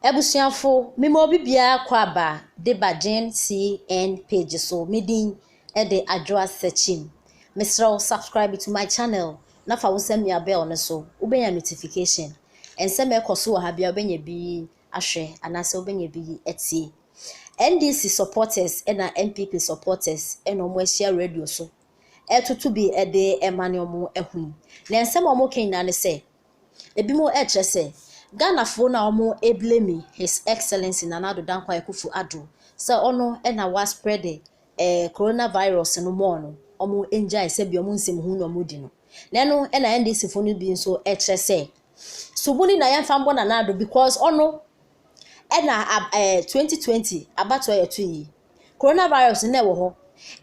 Abusuafo, mema obi biara kɔ aba de ba Gen CN page so. Me din de Adwoa Sekyim. Mesrɛ wo, subscribe to my channel na fa wo nsa mia bell no so. Wobɛnya notification. Nsɛm a ɛkɔ so wɔ ha biara, wobɛnya bi ahwɛ anaasɛ wobɛnya bi atie. NDC supporters ɛna NPP supporters ɛna wɔn ahyia radio so ɛtoto bi ɛde ɛma ne wɔn ɛho. Na nsɛm a wɔka nyinaa ne sɛ, ebinom ɛrekyerɛ sɛ Ghanafoɔ no a wɔn blame His Excellency Nana Addo Dankwa Akufo-Addo sɛ ɔno ɛna wa spread coronavirus no more no, wɔn ngyae sɛ bi wɔn nsɛm hu na wɔn di no. Na ɛno ɛna NDC foɔ no bi nso ɛkyerɛ sɛ subuni na yɛmfa mbɔ Nana Addo because ɔno ɛna 2020 abatoɔ yɛto yi, coronavirus no ɛwɔ hɔ.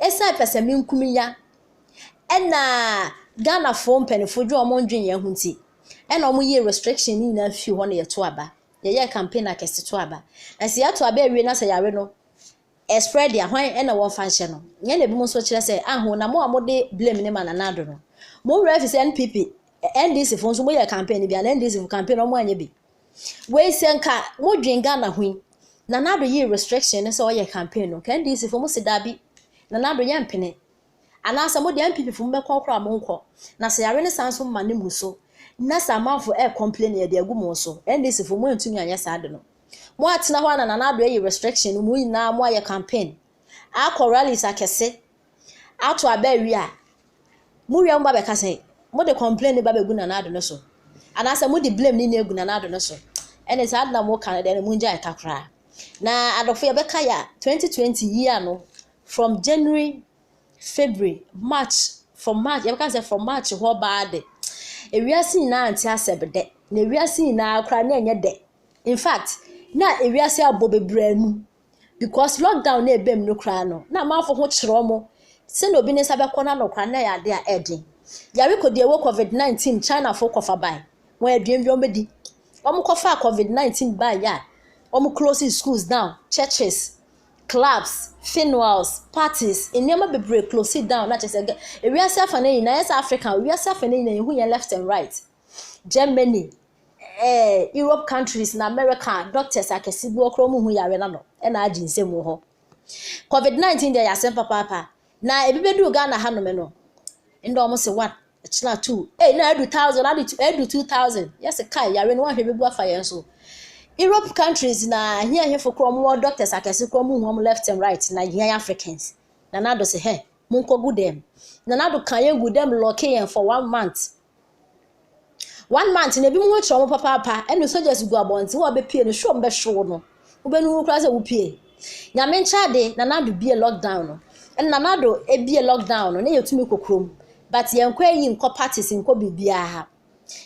Ɛsan pɛsɛmenkominya ɛna Ghanafoɔ mpanimfoɔ dwe wɔn ndwen yɛn ho nti ɛna wɔn yie restriction ne nyinaa fi hɔ na yɛto aba, yɛyɛ campaign akɛse to aba. Na sɛ yɛato aba awie na sɛ yare no ɛspread a, hwan ɛna wɔmfa nhyɛ no? Nyɛ na ebinom nso kyerɛ sɛ aho na mo a mode blame ne ma Nana Addo no, mo wura fi sɛ NPP, NDC fo nso moyɛ campaign bi a, na NDC fo campaign wɔn anyɛ bi. Wei sɛ nka modwen Ghana ho yi, Nana Addo yi restriction ne sɛ ɔyɛ campaign no, ka NDC fo mo si daabi, Nana Addo yɛ mpene, anaasɛ mo deɛ NPP fo mo bɛkɔ koraa mo nkɔ. Na sɛ yare ne san so ma ne mu so na sɛ amanfo ɛ complain, yɛde agu mo so. NDC fo mo ntumi anyɛ saa de no, mo atena hɔ a na Nana Addo ayi restriction no, mo nyinaa mo ayɛ campaign akɔ rallies akɛse ato aba awie a, mo wia mo ba bɛka sɛ mo de complain ne ba bɛgu Nana Addo no so anaasɛ mo de blame ne ne agu Nana Addo no so. Ɛne saa de na mo ka no deɛ no, mo ngya ɛka koraa. Na adɔfo, yɛbɛka yɛ a, 2020 year no, from January, February, March, from March, yɛbɛka sɛ from March hɔ baa de, ewiase nyinaa nte asɛm dɛ na ewiase nyinaa koraa na ɛnyɛ dɛ. In fact, na ewiase abɔ bebree anum because lockdown na ebem no koraa no, na amanfo ho kyerɛ wɔn sɛnea obi ne nsa bɛkɔ n'ano koraa na ɛyɛ ade a ɛden. Yare kɔ deɛ ɛwɔ COVID-19, China fo kɔfa ban wɔn aduane bi wɔn bɛdi. Wɔn kɔfa COVID-19 ban yɛ a, wɔn close schools down, churches, clubs, funerals, parties, nneɛma bebree close down. Na kyerɛ sɛ ewiase afa ne nyinaa yɛ sɛ Africa, ewiase afa ne nyinaa ehu yɛn left and right. Germany, Europe countries na America, doctors akɛse bi wɔ koraa, wɔn hu yare n'ano ɛna agye nsam wɔ hɔ. COVID-19 deɛ, yɛ asɛm papaapa. Na ebi bɛduru Ghana hanom no, ndɛ wɔn sɛ one, ɛkyina two, ee, na edu 1,000, adi edu 2,000. Yɛsɛ kai, yare no wɔahwɛ bɛbu afa yɛn so. Europe countries na ahia ahefo koraa, wɔn wɔ doctors akɛse koraa, wɔn hu wɔn left and right. Na yɛn Africans, Nana Addo sɛ hɛ mo nkɔ gu dɛm. Nana Addo kan yɛn gu dɛm, lock yɛn for one month. One month na ebi mu ho kyerɛ wɔn papaapa. Ɛna soldiers gu abɔnten, wɔn a bɛpie no hwɛ wɔn bɛhyew no, wobɛnu koraa sɛ wopie. Nyame nkyɛn Nana Addo bie lockdown no, ɛna Nana Addo ebie lockdown no na yɛtumi kɔ kurom, but yɛn kɔ ayi, nkɔ parties, nkɔ biribiara.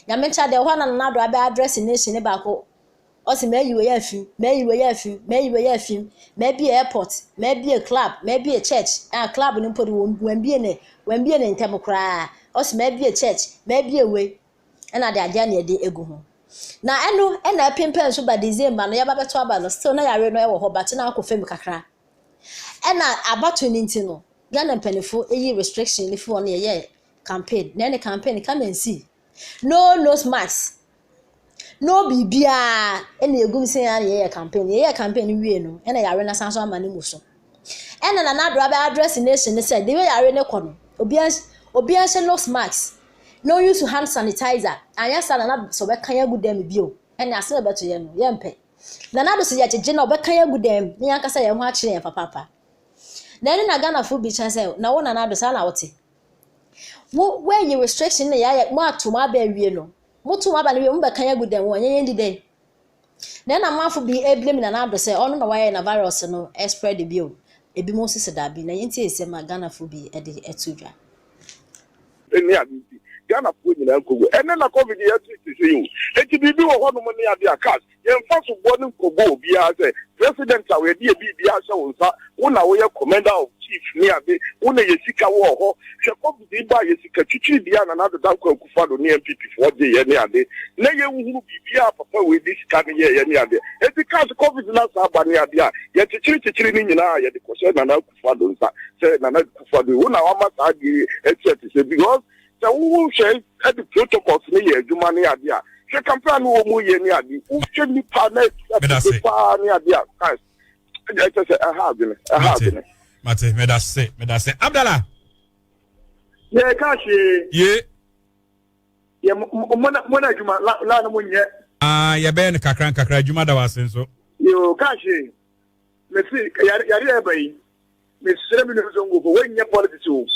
Nyame nkyɛn de, ɛhɔ na Nana Addo abɛ address nation ne baako. Ɔsi mɛyi wɔ yɛ afi, mɛyi wɔ yɛ afi, mɛyi wɔ yɛ afi, mɛbie airport, mɛbie club, mɛbie church. Ah, club no mpo de, wɔn bie ne wɔn bie ne ntɛm koraa. Ɔsi mɛbie church, mɛbie wei, ɛna de adeɛ na yɛde egu ho. Na ɛno ɛna ɛpempɛn so ba December no, yɛba bɛto aba no, still na yare no ɛwɔ hɔ, but na akɔ fam kakra. Ɛna abato ne nti no, Ghana mpanimfoɔ eyi restriction ne fi hɔ no, yɛyɛ campaign. Na ɛne campaign, come and see, no nose mask, no biribiara, ɛna egum sɛ yɛn yɛyɛ campaign. Yɛyɛ campaign wie no, ɛna yare no asan so ama ne mu so. Ɛna Nana Addo abɛ address nation ne sɛ de yare ne kɔ no, obiara hyɛ nose mask na use hand sanitizer. Anyɛ saa, Nana sɛ ɔbɛka yɛn agu dɛm bio. Ɛna asɛm a ɛbɛto yɛn no, yɛmpɛ. Nana Addo sɛ yɛgyegye na ɔbɛka yɛn agu dɛm na yɛn ankasa yɛn ho akyerɛ yɛn papaapa. Na ɛno na Ghanafoɔ bi kyɛn sɛ na wo Nana Addo saa na wote wo wɔayi restriction na yɛayɛ mo ato mo aba awie no, mo to mo aba no wie, mo bɛka yɛn agu dɛm, wɔn yɛn di dɛn? Na ɛna amanfo bi eblame Nana Addo sɛ ɔno na wayɛ na virus no spread bio. Ebi mo nso sɛ daabi. Na yɛn ti nsɛm a Ghanafoɔ bi de ɛto dwa. Ɛne ade nti Ghanafoɔ nyinaa nkɔgu ɛne na COVID yɛ te sɛ yi o. Eti biribi wɔ hɔnom ne ade a cash yɛmfa so boɔ ne nkɔbɔ obiara sɛ president a wɔyɛde yɛ biribiara hyɛ wo nsa, wo na woyɛ commander of chief ne ade, wo na yɛ sika wɔ hɔ. Hwɛ, COVID yi ba, yɛ sika twitwiri bia Nana Addo Dankwa Akufo-Addo ne NPP foɔ gye yɛ ne ade na yɛnhunu biribiara papa wei de sika no yɛɛyɛ ne ade. Eti cash COVID na saa ba ne ade a yɛkyekyere kyekyere ne nyinaa, yɛde kɔhyɛ Nana Akufo-Addo nsa sɛ Nana Akufo-Addo, wo na wama saa adeɛ ɛkyɛ te sɛ because sɛ wohwɛ ɛde protocols ne yɛ adwuma ne ade a. Hwɛ campaign no wɔn yɛ ne ade. Wohwɛ nipa na ɛte paa ne ade a guys. Ɛkyɛ sɛ ɛha adwene, ɛha adwene. Mate, medase, medase. Abdallah. Yɛ ka hwee. Ye. Yɛ mo na mo na adwuma la la no mo nyɛ. Ah, yɛbɛyɛ no kakra nkakra adwuma da wase nso. Yo, ka hwee. Mesi yare yare ɛba yi. Mesrɛ me nua Zongofo, wɔnyɛ politics o.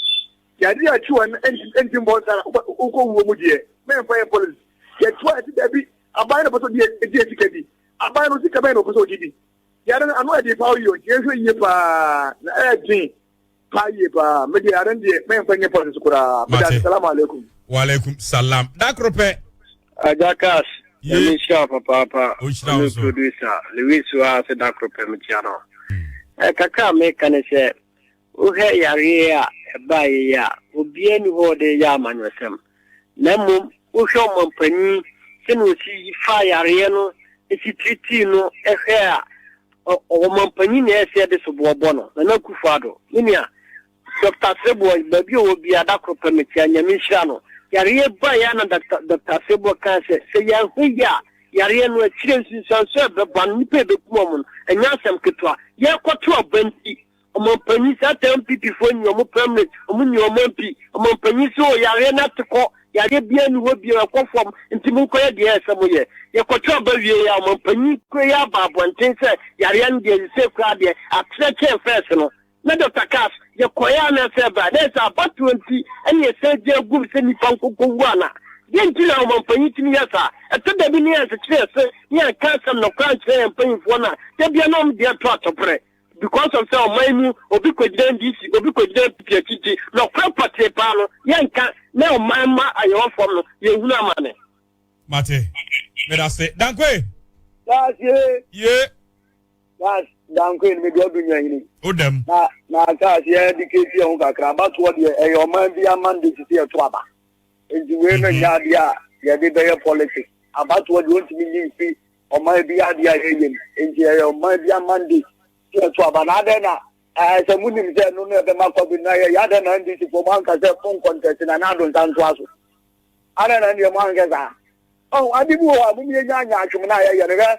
Yare a twi wɔn nti mbɔ nsa wokɔ wuo mu deɛ, mɛmfa yɛ politics. Yɛto a ɛte dabi, aban na pɛ sɛ ɔde gye sika di. Aban no sika bɛn na ɔpɛ sɛ ɔgye di. Yare no ano ɛden paa yie, nti yɛnhwɛ yie paa na ɛyɛ den paa yie paa. Me deɛ yare no deɛ mɛmfa nyɛ politics koraa. Meda ase, salam alaikum. Wa alaikum salam. Da koro pɛ. Agya Cash, Nyame nhyira wo papaapa. Ɔne producer Lewis wa ase da koro pɛ mekyia no. Eh, kakra a meka ne sɛ wohwɛ yareɛ a ɛbaeɛ yi a obiara ni hɔ ɔde yɛ amanyɔsɛm. Na mmom wohwɛ ɔmampanyin sɛnea ɔsi fa yareɛ no si tiritii no hwɛ a ɔmampanyin na ɛsɛ yɛde soboɔ bɔ no. Nana Akufo-Addo, me nua Dɔkta Sereboɔ, baabi a ɔwɔ biara, da koro pɛ mekyea, Nyame nhyira no. Yareɛ baeɛ a na Dɔkta Sereboɔ kaa sɛ, sɛ yɛanhwɛ yie a, yareɛ no akyire nsunsuansoɔ a ɛbɛba no, nnipa a ɛbɛkum wɔn no, ɛnyɛ asɛm ketewa. Yɛrekɔto aba nti, ɔmanpanyin, saa time NPP foɔ nyi wɔn primaries, wɔn nyi wɔn MP, ɔmanpanyin sɛ o yareɛ no ate kɔ, yareɛ biara nni hɔ bio, ɛkɔ fam, nti monkɔyɛ deɛ ɛsɛ sɛ moyɛ. Yɛkɔto aba wie a, ɔmanpanyin kura yi aba abɔnten sɛ yareɛ no deɛ, sesei koraa deɛ, atrɛ kyɛn first no. Na Dɔkta Cass, yɛkɔeɛ anaasɛ ɛbaeɛ? Na ɛsɛ abatoɔ nti ɛna yɛsan gyaa gum sɛ nnipa nkɔkɔwu anaa? Deɛn nti na ɔmampanyin tumi yɛ saa? Ɛtɔ da bi na yɛnsekyere yɛn se na yɛnka asɛm nɔkorɛ ankyerɛ yɛn mpanyinfoɔ no a, da biara na wɔn deɛ to atɔprɛ because of sɛ ɔman mu obi kɔgyina NDC, obi kɔgyina NPP akyi nti, nɔkorɛ pɔtee paa no yɛnka na ɔman mma a yɛwɔ fam no yɛnhunu amane. Mate. Medase. Dankwe! Daase! Ye! Na Dankwe no mede ɔdo nyahini. O dɛm. Na na aka ase yɛ educate yɛn ho kakra. Abatoɔ deɛ ɛyɛ ɔman bi mandate sɛ yɛto aba. Nti wei no nyɛ adeɛ a yɛde bɛyɛ politics. Abatoɔ deɛ ɔntumi nyi mfi ɔman bi adeɛ a yɛyɛ mu. Nti ɛyɛ ɔman bi mandate sɛ yɛto aba. Na adɛn na ɛɛ sɛ munim sɛ ɛno no ɛbɛma COVID na yɛyɛ adɛn na NDC foɔ mo anka sɛ mo nkɔntɛte na na ado nsa ntoa so. Adɛn na deɛ mo ankɛ saa. Ɔho ade bi wɔ hɔ a mo yɛ nya atwom na yɛyɛ no hwɛ.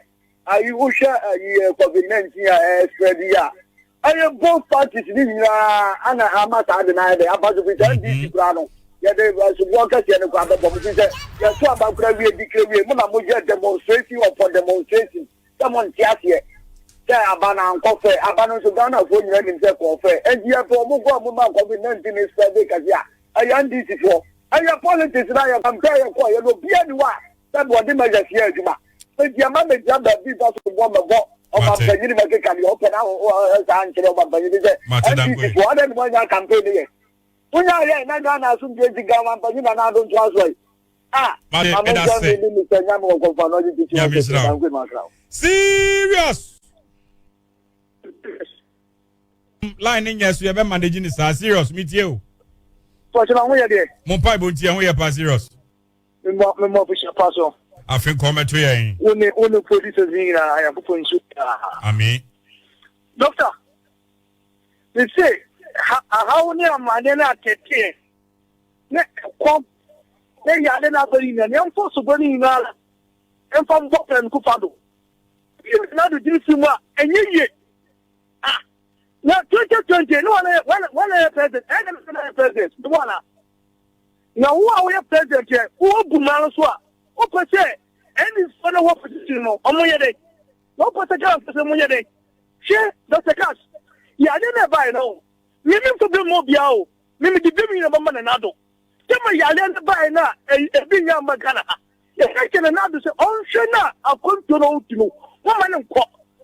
Ayi wohwɛ ayi covid 19 a ɛyɛ spread yi a ɛyɛ both parties ne nyinaa ana ama saa de na ayɛ dɛ aba so fi sɛ NDC koraa no yɛde soboɔ kɛseɛ no koraa bɛbɔ mo fi sɛ yɛto aba koraa wie di kere wie mo na moyɛ demonstration upon demonstration sɛ mo nte aseɛ sɛ aba no ankɔ fɛ aba no nso Ghanafoɔ nyinaa nim sɛ kɔɔ fɛ ɛnti yɛpɛ ɔmo kɔ ɔmo ma covid 19 ne spread kɛse a ɛyɛ NDC foɔ ɛyɛ politics na yɛ campaign yɛ kɔ yɛ no obiara ni hɔ a sɛ wɔde measures yɛ adwuma nti ɛma mɛgyina baabi fa so bɔ mɛbɔ ɔmampanyin mɛkeka deɛ ɔpɛ na saa nkyerɛ ɔmampanyin sɛ NDC foɔ ɔdɛ ne mo anya campaign yɛ wonya yɛ na Ghana asomdwe nti Ghana ɔmampanyin na n'ado ntoa so yi ah maame nkyɛn mi ni Mr. Nyame wɔ kɔnfa na ɔgye titi wɔn sɛ dankwe ma kra. Serious line ne nyɛ so yɛbɛ manage ne saa serious mi tie o. Pɔtɔ ho yɛ deɛ. Mo mpa ibo nti ɛho yɛ pa serious. Mmɔ mmɔ official pa so. Afe nkɔm ɛto yɛn. Wo ne wo ne producers ni nyinaa Nyankopɔn nsu. Ami. Doctor, me se ahaw ne amane ne ateteɛ ne ɛkɔm ne yade na abɛri nyinaa ne ɛmfɔ sobɔ ne nyinaa ɛmfa mbɔ pɛn kufa do. Yɛ na do gyiri fi mu a ɛnyɛ yie. Ah, na 2020 ne wɔn yɛ president ɛyɛ na yɛ president ne wɔn a. Na wo a woyɛ president yɛ wo bu mmaa no so a wopɛ sɛ NDC no wɔ position no ɔmo yɛ dɛ na wopɛ sɛ Ghana fo sɛ mo yɛ dɛ hwɛ Dr. Cash yɛ ade na ɛbaeɛ no mimi mfo bi mu obiara o mimi de bi mu nyina bɛma Nana Addo sɛ ma yare no baeɛ no a ebi nya mma Ghana ha yɛka kyerɛ Nana Addo sɛ ɔnhwɛ no a akwantuo no ɔntu no wɔma no nkɔ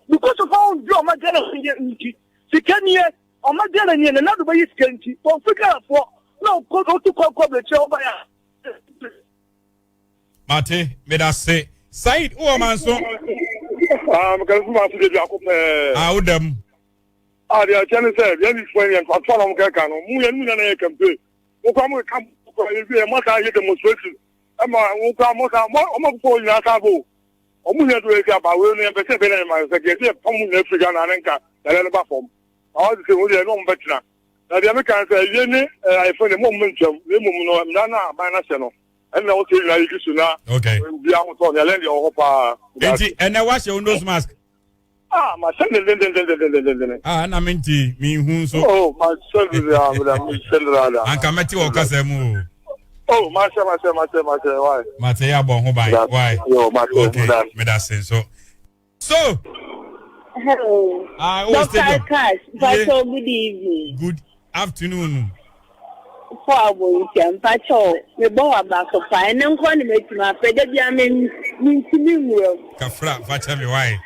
because of ɔndwe ɔma Ghana ho yɛ nti sika nie ɔma Ghana nie Nana Addo bɛyi sika nti wɔmfi Ghanafoɔ na ɔtu kɔ kɔ abirekyerɛ ɔbaeɛ a. Mate, medase. Said, wowɔ ma nso? Ah, mekasa fi ma so de biako pɛɛ. Ah, wo dam. Ah, deɛ ɛkyɛ ne sɛ, deɛ ne fo yɛn ntoatoa na wɔkɛka no, mu yɛn mu nyinaa na yɛ campaign. Mo kora mo ka mo kora yɛ wie, mo san yɛ demonstration. Ɛma mo kora mo san mo ɔmo fofo nyinaa san bo. Ɔmo nyinaa do esi aba wei no yɛn pɛ sɛ ɛbɛyɛ na yɛn ma sɛ deɛ ɛsɛ yɛ pam mo nyinaa firi Ghana ne nka yɛrɛ no ba fam. Ɔmo sɛ mo deɛ ne ɔmo bɛtena. Na deɛ meka sɛ yɛ ne ayɛfɛ ne mo ɔmo ntwam na mmom no mmara no a aban no ahyɛ no. Ɛna wo sɛ nyinaa yɛdi so na Okay. obiara ho tɔ ne ɛlɛn deɛ wɔ hɔ paa. Enti ɛnɛ wahyɛ wo nose mask? Ah, mahyɛ dendendendendendenden. Ah, na mente menhu nso. Oh, mahyɛ dendendenden dada. Anka mɛte wɔ kasa mu o. Oh, mahyɛ, mahyɛ, mahyɛ, mahyɛ, why? Mate, yɛ abɔ ho ban. Why? Yo, mahyɛ. Okay, meda se nso. So, Hello. Ah, oh, Dr. stadium. Cash, Yeah. Mpacho, good evening. Good afternoon. Fo abontia, Mpacho, me bɔ wa baako pa, ɛnɛ nkɔ ne metumi afɛ, da bia me mentumi nwura mu. Kafra, fakyɛ me why?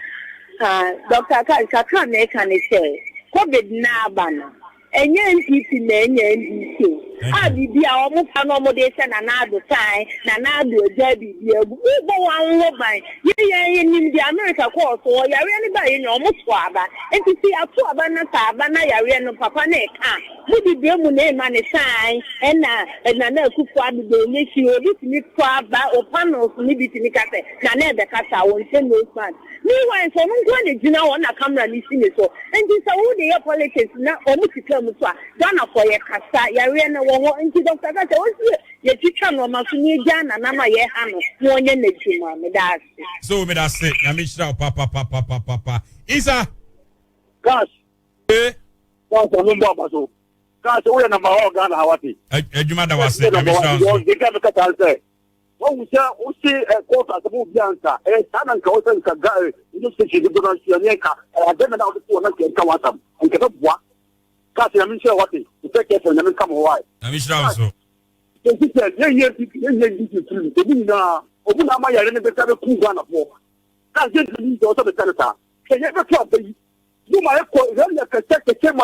Ah, Dr. Cash, kakra na ɛka ne sɛ, COVID na aba no, ɛnyɛ NPP na ɛnyɛ NDC o. Thank A you. biribi a wɔn fa na wɔn de hyɛ Nana Addo tan, Nana Addo agya biribi agu. Wobɔ wɔn ho ban. Yɛn yɛn nim deɛ America kɔɔ so, yareɛ no ba yɛ nyɛ wɔn to aba. Nti si ato aba na sa aba na yareɛ no papa na ɛka. Mo di bere mu na ɛma ne san ɛna Nana Akufo Addo de onye si obi tumi to aba o panels ne bi tumi ka sɛ Nana ɛbɛkasa wɔn nhyɛ nose mask. Meanwhile, nso ɔno nko na gyina hɔ na camera ne si ne so. Nti sɛ wo de yɛ politics na ɔmo sika mu so a, Ghana fɔ yɛ kasa yareɛ no wɔ hɔ. Nti Dr. Kasa wɔsi yɛtwitwa nneɛma so ne egya Nana no a yɛha no na ɔnyɛ n'adwuma. Meda ase. So, meda se, nyame hyira wo papapapapapa. Isa, Cash. Eh, Cash, ɔno mbɔ aba so. Cash, woyɛ number one Ghana ha, wate. Adwuma da wase, nyame hyira wo nso. Nka meka saa sɛ wɔhu sɛ wosi kɔɔto asɛm obi ansa ɛyɛ saa na nka wo sɛ nka ga ne station dodo no nso ɛneɛ nka agenda na wode to wɔ na nka nka wasam nka bɛboa. Cash, nyame nhyira wate, sɛ kɛfɛ nyame nka mo wae. Nyame hyira wo nso. Ɛsi sɛ yɛnyɛ NPP, yɛnyɛ NDC firi mu, obi nyinaa obi na ama yɛre ne bɛka bɛku Ghanafoɔ. Cash, yɛntumi sɛ wɔsɛ bɛka no saa sɛ yɛbɛto aba yi mo ma yɛkɔ yɛyɛ kɛsɛ kɛsɛ ma.